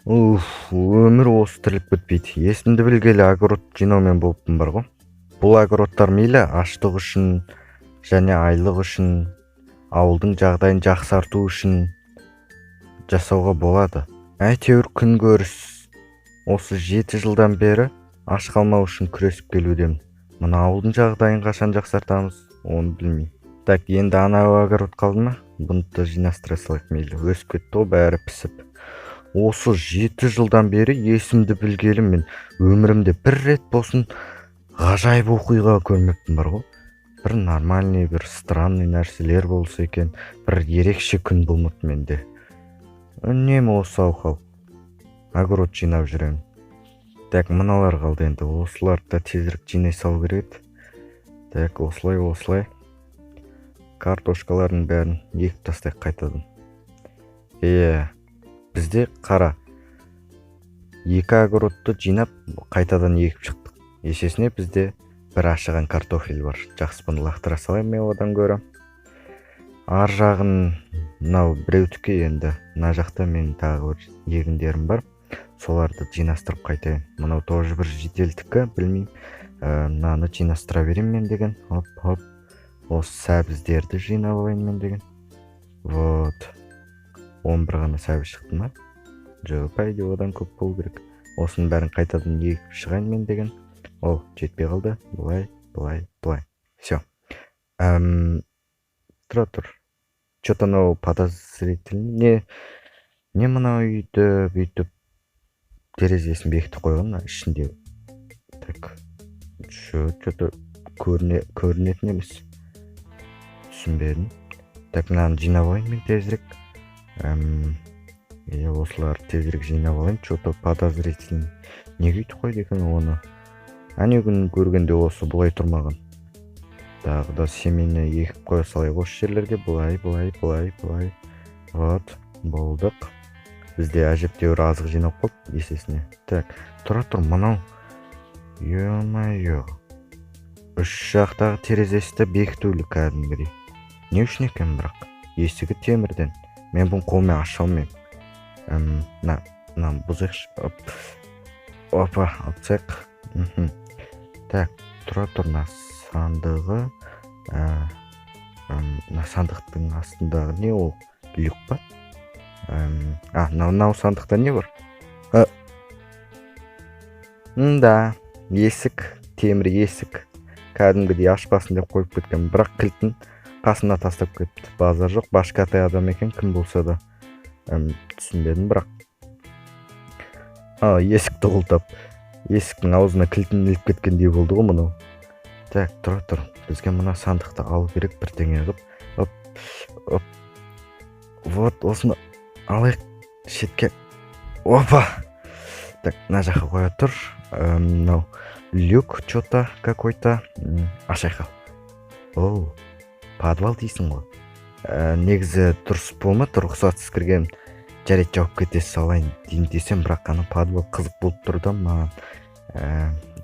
Уф, өмір осы тірлік бітпейді. Есімді білгелі огород жинаумен болыппын бар ғой. Бұл огородтар мейлі аштық үшін және айлық үшін, ауылдың жағдайын жақсарту үшін жасауға болады. Әйтеуір күнкөріс осы 7 жылдан бері аш қалмау үшін күресіп келудемін. Мына ауылдың жағдайын қашан жақсартамыз, оны білмеймін. Так, енді анау огород қалды ма? Бұны да жинастыра салайық, мейлі. Өсіп кетті ғой бәрі, пісіп. Осы 7 жылдан бері, есімді білгелі, мен өмірімде бір рет болсын ғажайып оқиға көрмеппін бар ғой. Бір нормальный, бір странный нәрселер болса екен, бір ерекше күн болмапты менде. Үнемі осы ахуал, огород жинап жүремін. Так, мыналар қалды енді, осыларды да тезірек жинай салу керек еді. Так, осылай, осылай картошкалардың бәрін егіп тастайық қайтадан. Иә, бізде қара, екі огородты жинап, қайтадан егіп шықтық. Есесіне бізде бір ашыған картофель бар. Жақсы, бұны лақтыра салайын мен. Одан гөрі ар жағын, мынау біреудікі. Енді мына жақта менің тағы бір егіндерім бар, соларды жинастырып қайтайын. Мынау тоже бір жителдікі, білмеймін. Мынаны жинастыра беремін мен деген. Хоп, хоп, осы сәбіздерді жинап алайын мен деген. Вот, 11 ғана сәбіз шықты ма? Жоқ, по идее одан көп болу керек. Осының бәрін қайтадан егіп шығайын мен деген. О, жетпей қалды. Былай, былай, былай, все. Тұра тұр, че то анау подозрительный. Не, мынау үйді бүйтіп терезесін бекітіп қойған мына ішінде. Так, че то көрінетін емес, түсінбедім. Так, мынаны жинап алайын мен тезірек. Иә, осыларды тезірек жинап алайын. Че то подозрительный, неге өйтіп қойды екен оны? Әне күні көргенде осы бұлай тұрмаған. Тағы да семені егіп қоя салайық осы жерлерге. Былай, былай, былай, былай. Вот, болдық. Бізде әжептәуір азық жиналып қалды есесіне. Так, тұра тұр, мынау, ё-моё, үш жақтағы терезесі де бекітулі кәдімгідей. Не үшін екен? Бірақ есігі темірден, мен бұны қолмен аша алмаймын. Мынаны бұзайықшы. Оп, опа, алып тастайық. Так, тұра тұр, мына сандығы, мына сандықтың астындағы не ол, люк па? А мынау сандықта не бар? Да, есік, темір есік, кәдімгідей ашпасын деп қойып кеткен, бірақ кілтін қасына тастап кетті. Базар жоқ, башкатай адам екен кім болса да. Түсінбедім бірақ. А, есікті құлтап, есіктің аузына кілтін іліп кеткендей болды ғой мынау. Так, тұра тұр, бізге мына сандықты алу керек бірдеңе қылып. Оп, оп, вот осыны алайық шетке. Опа, так, мына жаққа қоя тұр. Мынау люк че то какой то, ашайық. Ал, оу, подвал дейсің ғой. Негізі дұрыс болмады рұқсатсыз кірген. Жарайды, жауып кете салайын дейін десем, бірақ ана подвал қызық болып тұр да маған.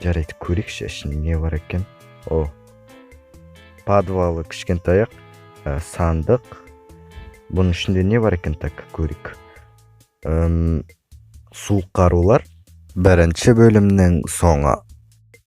Жарайды, көрейікші, ішінде не бар екен. О, подвалы кішкентай ақ. Сандық, бұның ішінде не бар екен? Так, көрейік. Суық қарулар. Бірінші бөлімнің соңы.